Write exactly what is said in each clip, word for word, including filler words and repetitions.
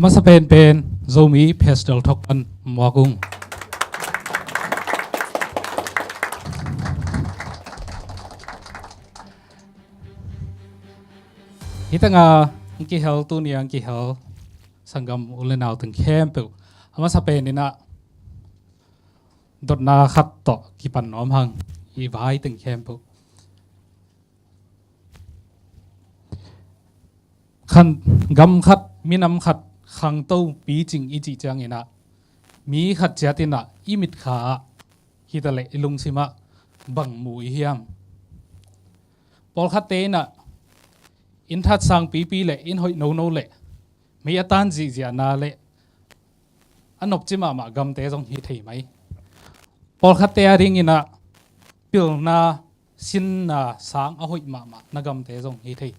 Masa penpen Zomi Pastor Thok Pan Muak Ung. Hi tanga ang kihel, tuni ang kihel sanggam u le nau teng khempeuh, a masa peninah dotna khat tawh kipan nuam hang. I vai teng khempeuh, khan gam khat, minam khat khangto picing i cih cianginah mi khat ciatinah i mitkha ah, hi taleh i lungsimah bang mu i hiam? Pawlkhatte inah inn that sang pipi le inn hoih nono le mei a tan zihziahna le a nopci mahmah gamte zong hi thei mai. Pawlkhatte a dinginah pilna, sinna sang a hoih mahmah na gamte zong hi thei.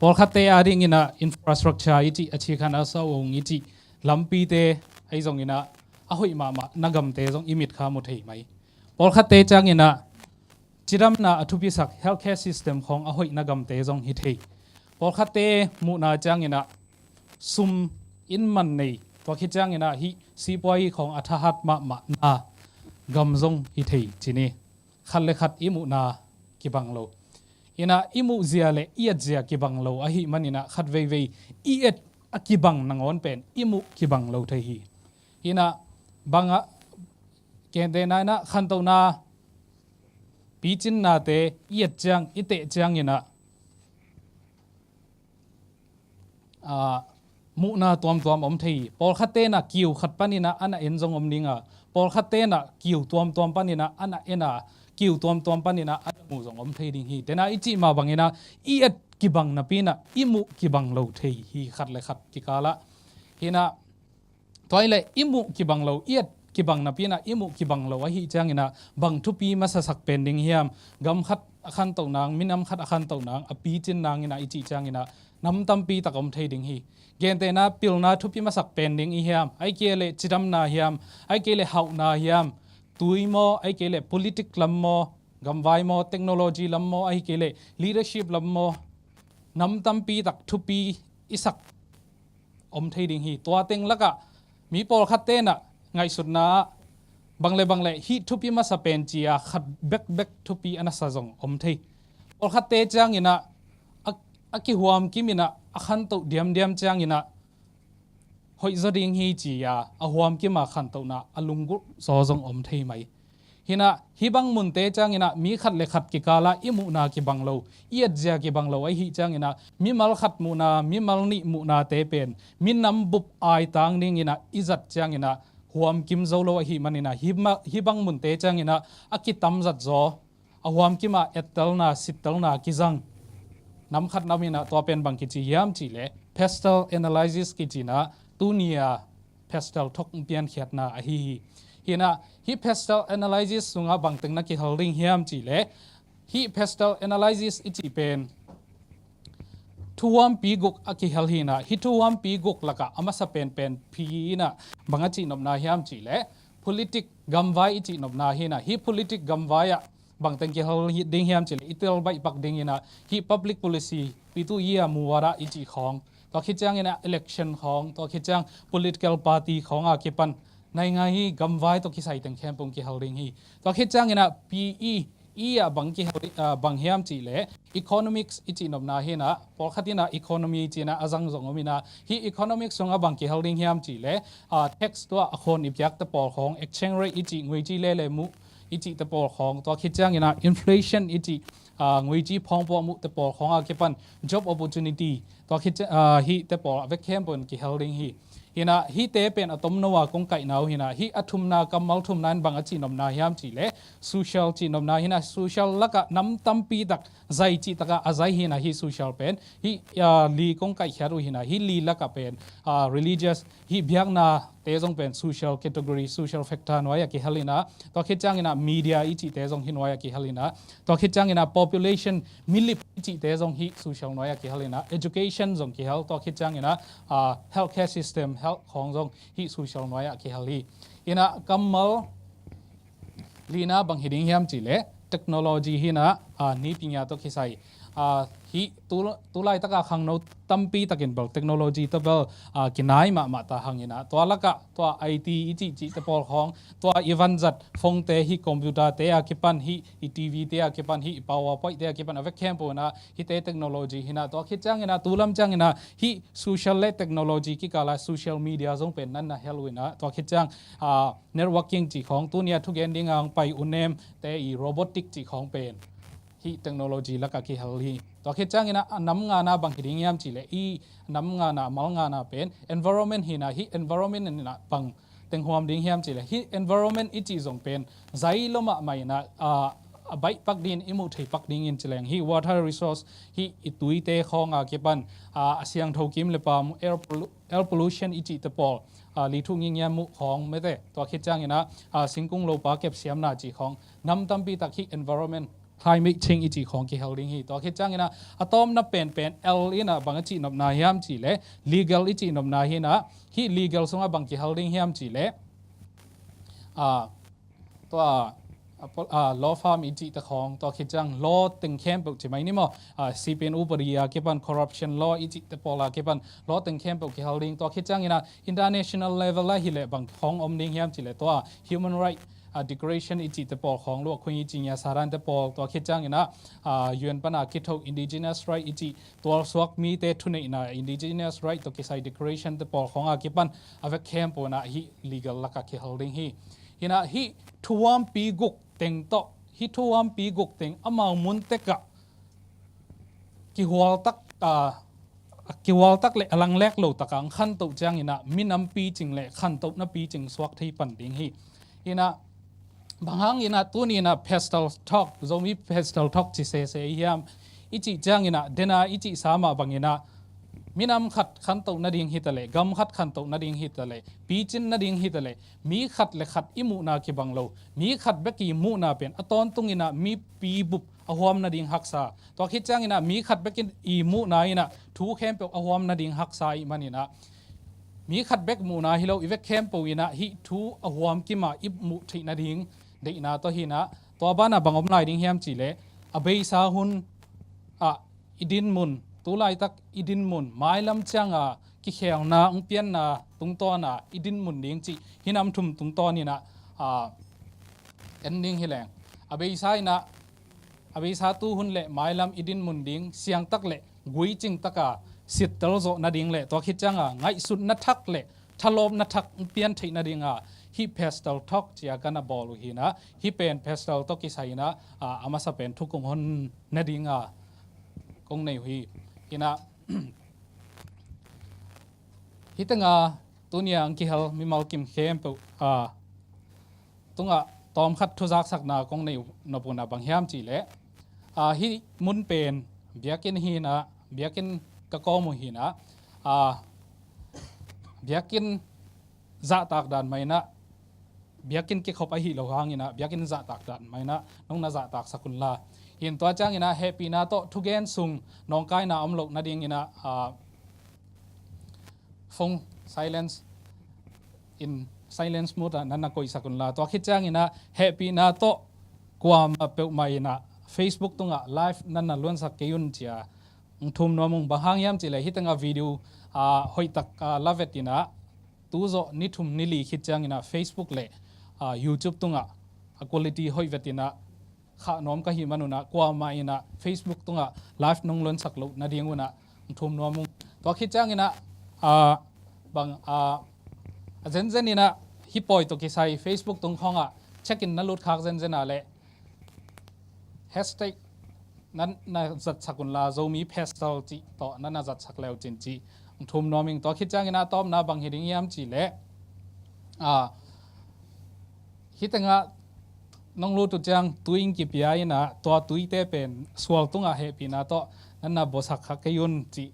Pawlkhatte a dinginah infrastructure i cih, a chikhan a sa ung i cih lampite ahi zonginah a hoih mahmah na gamte zong i mitkha mu thei mai. Pawlkhatte cianginah cidamna a thupisak healthcare system khawng a hoih na gamte zong hi thei. Pawlkhatte muhna cianginah sum in man nei, tua khit cianginah hih sipuai khawng a thahat mahmah na gam zong hi thei ci ni. Khat le khat i muhna kibang lo. Inah i muhzia le i etzia kibang lo ahih maninah khat veivei i et a kibang nangawn pen i muh kibang lo thei hi. Inah bangah kentena inah khantohna picinnate i et ciang, i teh cianginah, aa, muhna tuamtuam om thei hi. Pawlkhatte inah kiu khat paninah a na en zong om dinga, pawlkhatte inah kiu tuamtuam paninah a na ena, kiu tuamtuam paninah a na mu zong om thei ding hi. Tena i cih mah banginah i et kibang napinah i muh kibang lo thei hi khat le khat kikalah. Hinah tua ileh i muh kibang lo, i et kibang napinah i muh kibang lo ahih cianginah bang thupi masasak pen ding hiam? Gam khat a khantoh nang, minam khat a khantoh nang, a picin nanginah i cih cianginah nam tampi tak om thei ding hi. Gentehna pilna thupi masak pen ding i hiam? Ai kei leh cidamna hiam? Ai kei leh hauhna hiam? Tui maw? Ai kei leh politik lam maw? Gamvai maw? Technology lam maw? Ai kei leh leadership lam maw? Nam tampi tak thupi i sak om thei ding hi. Tua teng lakah mi pawlkhat tenah ngaihsutna ah bang le bang le hih thupi masa pen ci-a khat bekbek thupi a nasa zong om thei. Pawlkhatte cianginah a, a kihuam kiminah a khantoh diamdiam cianginah hoih zaw ding hi ci-a a huam kima khantohna a lunggulh zaw zong om thei mai. Hinah hih bang munte cianginah mi khat le khat kikalah i muhna kibang lo, i etzia kibang lo ahih cianginah mimal khat muhna, mimal nih muhnate pen minam bup aitang dinginah i zat cianginah huam kim zo lo ahih maninah hih ma-, hih bang munte cianginah a kitam zat zaw, a huam kimah ettelna, sittelna kizang. Nam khat nam inah tua pen bang kici hiam cihleh Pastel Analysis kicinah tuni-a Pastel Thok piankhiatna ahi hi. Hinah hih Pastel Analysis sungah bangteng na kihel ding hiam cihleh hih Pastel Analysis i cih pen thuhuampi guk a kihel hinah, hih thuhuampi guk lakah a masa penpen pi inah bang a cihnopna hiam cihleh politik gamvai i cihnopna hinah, hih politik gamvai ah bangteng kihel ding hiam cihleh i tel baihpak dinginah hih public policy, pitu iya muwara i cih khawng, tua khit cianginah election khawng, tua khit ciang political party khawng a kipan naingai hi gamvai tawh kisai teng khempeuh kihel ding hi. Tua khit cianginah pi i, i ah bang kihel, ah, bang hiam cihleh economics i cihnopna hinah, pawlkhat inah economy cinah a zang zong om inah, hih economics sungah bang kihel ding hiam cihleh, ah, tax tua a khawn i piakte pawl khawng, exchange rate i cih nguici lele muh i cihte pawl khawng, tua khit cianginah inflation i cih, ah, nguici phawngpuah muhte pawl khawng a kipan job opportunity, tua khit ciang, ah, hihte pawl a vek khempeuh in kihel ding hi. Hinah hihte pen a tomno a kong kaihna uh hinah, hih a thumna, kammal thumna in bang a cihnopna hiam cihleh social cihnopna hinah, social lakah nam tampi tak zai cih takah a zai hinah hih social pen, hih, ah, li kong kaihkhiat uh hinah, hih li lakah pen, ah, religious, hih biaknate zong pen social category, social factor nuai a kihel inah, tua khit cianginah media i cihte zong hih nuai a kihel inah, tua khit cianginah population, milip i cihte zong hih social nuai a kihel inah, education zong kihel, tua khit cianginah, ah, healthcare system, health khawng zong hih social nuai a kihel hi. Inah kammal lina bang hi ding hiam cihleh technology hinah, ah, nipingia tawh kisai, ah, hih tu, tu laitaka khangno tampi takin bel technology tawh bel, ah, kinai mahmah ta hangin ah, tua lakah tua I T i cihcih te pawl khawng, tua i vanzat phone te, hih computer te a kipan, hih i T V te a kipan, hih i PowerPoint te a kipan a vek khempeuh in ah hihte technology hi in ah, tua khit ciangin ah tu lam ciangin ah hih social le technology kikal ah social media zong pen nan na hel uh in ah, tua khit ciang, ah, networking cih khawng, tuni a thugen ding a hong pai uh nem te i robotic cih khawng pen hih technology lakah kihel hi. Tua khit ciangin ah a nam ngana bang hi ding hiam cih leh, i nam ngana, a mal ngana pen environment hi in ah, hih environment in ah bang tenghuam ding hiam cih leh, hih environment i cih zong pen zai lo mahmah in ah, ah, a baih pak dingin, i muh thei pak dingin ci leng, hih water resource, hih i tuite khawng a kipan, ah, a siangtho kim le pam, air pollu-, air pollution i cihte pawl, ah, li thu ngingiam muh khawng mete, tua khit ciangin ah, ah, singkung lopa kepsiamna cih khawng, nam tampi tak hih environment, climate change i cih khawng kihel ding hi. Tua khit ciangin ah a tawpna penpen L in ah bang a cihnopna hiam cih leh, legal i cihnopna hi in ah, hih legal sungah bang kihel ding hiam cih leh, ah, tua, ah, pol-, ah, law firm i cihte khawng, tua khit ciang law teng khempeuh ci mai ni maw, ah, sipin upadi a kipan, corruption law i cihte pawl a kipan law teng khempeuh kihel ding. Tua khit ciangin ah international level ah hi leh bang khawng om ding hiam cih leh, tua human right, ah, declaration i cihte pawl khawng, luah khuing i cih ngia, saran te pawl, tua khit ciangin ah, ah, U N pan a kitho indigenous right i cih, tualsuak mite thuneihna indigenous right tawh kisai declaration te pawl khawng a kipan a vek khempeuh in ah hih legal lakah kihel ding hi. Hi in ah hih thuhuampi guk teng tawh, hih thuhuampi guk teng amau mun tekah kihual tak, ah, kihual tak le a langlek lo takah ang khantoh ciangin ah minam picing le khantohna picing suak thei pan ding hi. Hi in ah bang hangin ah tuni in ah pestle talk, Zomi pestle talk ci sese i hiam i cih ciangin ah, den a i cihsa mah bangin ah minam khat khantoh nading hi ta leh, gam khat khantoh nading hi ta leh, picin nading hi ta leh, mi khat le khat i muhna kibang lo, mi khat bek i muhna pen a tawntungin ah mipi bup a huam nading haksa. Tua khit ciangin ah mi khat bek in i muhna in ah thu khempeuh a huam nading haksa i hih manin ah, mi khat bek muhna hi lo, i vek khempeuh in ah hih thu a huam kim a i muh theih nading deihna tawh hi in ah, tua banah bang om lai ding hiam cih leh, a beisa hun ah i dinmun, tu laitak i dinmun, mailam ciang a kikhelna, hong pianna tungtawn a i dinmun ding cih hih nam thum tungtawn in ah, ah, en ding hi leng. A beisa in ah, a beisa tu hun le mailam i dinmun ding siangtak le guicing taka sittel zawh nading le, tua khit ciang a ngaihsutna thak le thalawpna thak hong pian theih nading a hih pestle talk ci a ka na bawl uh hi in ah, hih pen pestle tawh kisai in ah, ah, a masa pen thu kong hon nading a kong nei uh hi. Hi in ah, hih teng a tuni a hong kihel mimal kim khempeuh, ah, tungah tawmkhat thuzaksakna kong nei nop uh in ah bang hiam cih leh, ah, hih mun pen biakinn hi in ah, biakinn ka kawm uh hi in ah, ah, biakinn zahtak dan mah in ah, biakinn kikhop ahi lo hangin ah biakinn zahtak dan mah in ah nong na zahtaksak un la. Hi in tua ciangin ah hehpihna tawh thugen sung nawngkaina om loh nadingin ah, ah, phone silence in, silence mode ah nan na koihsak un la. Tua khit ciangin ah hehpihna tawh kuamah peuhmah in ah Facebook tungah live nan na luansak kei un ci a hong thum nuam ung. Bang hang hiam cih leh hih teng a video, ah, hoihtak, ah, la vet in ah tu zawh ni thum ni li khit ciangin ah Facebook le, ah, YouTube tungah a quality hoih vet in ah khah nuam ka hih man un ah kuamah in ah Facebook tungah live nong luansak loh nading un ah thum nuam ung. Tua khit ciangin ah, ah, bang, ah, a zenzen in ah hih pawi tawh kisai Facebook tung khawng ah check in na lut khak zenzen a leh hashtag nan na zatsak un la, Zomi pestle cih tawh nan na zatsak le uh cin cih thum nuam ing. Tua khit ciangin ah tawpna bang hi ding hiam cih leh, ah, hih teng ah nong lut uh ciang tui hong kipia in ah tua tuite pen sual tungah hehpihna tawh nan na buasak kha kei un cih.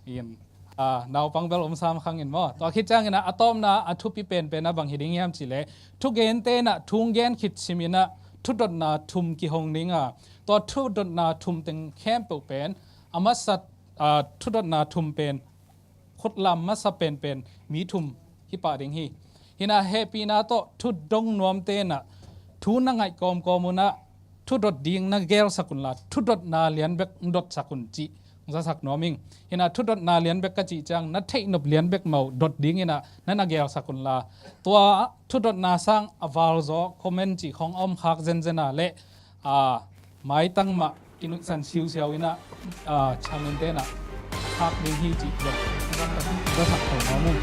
In, ah, naupang bel om sam khang in maw. Tua khit ciangin ah a tawpna a thupi penpen ah bang hi ding hiam cih leh, thugente in ah thu hong gen khit sim in ah thudotna thum kihong ding a, tua thudotna thum teng khempeuh pen a masa, ah, thudotna thum pen khutlam masa penpen mi thum hi pah ding hi. Hi in ah hehpihna tawh thu dong nuamte in ah thu na ngaih kawmkawm un ah thudot ding na gelsak unla, thudotna lian bek dotsak un cih zasak nuam ing. Hinah thudotna lian bek ka cih ciang na theihnop lian bek mah dot ding hinah na na gelsak unla, tua thudotna sang a valzaw comment cih khong a om khak zenzen a leh, a, maitang mah i nutsan siusiau inah, a, channel tenah khak ding hi cih dot zasak thei nuam ing.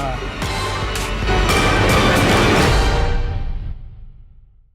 A.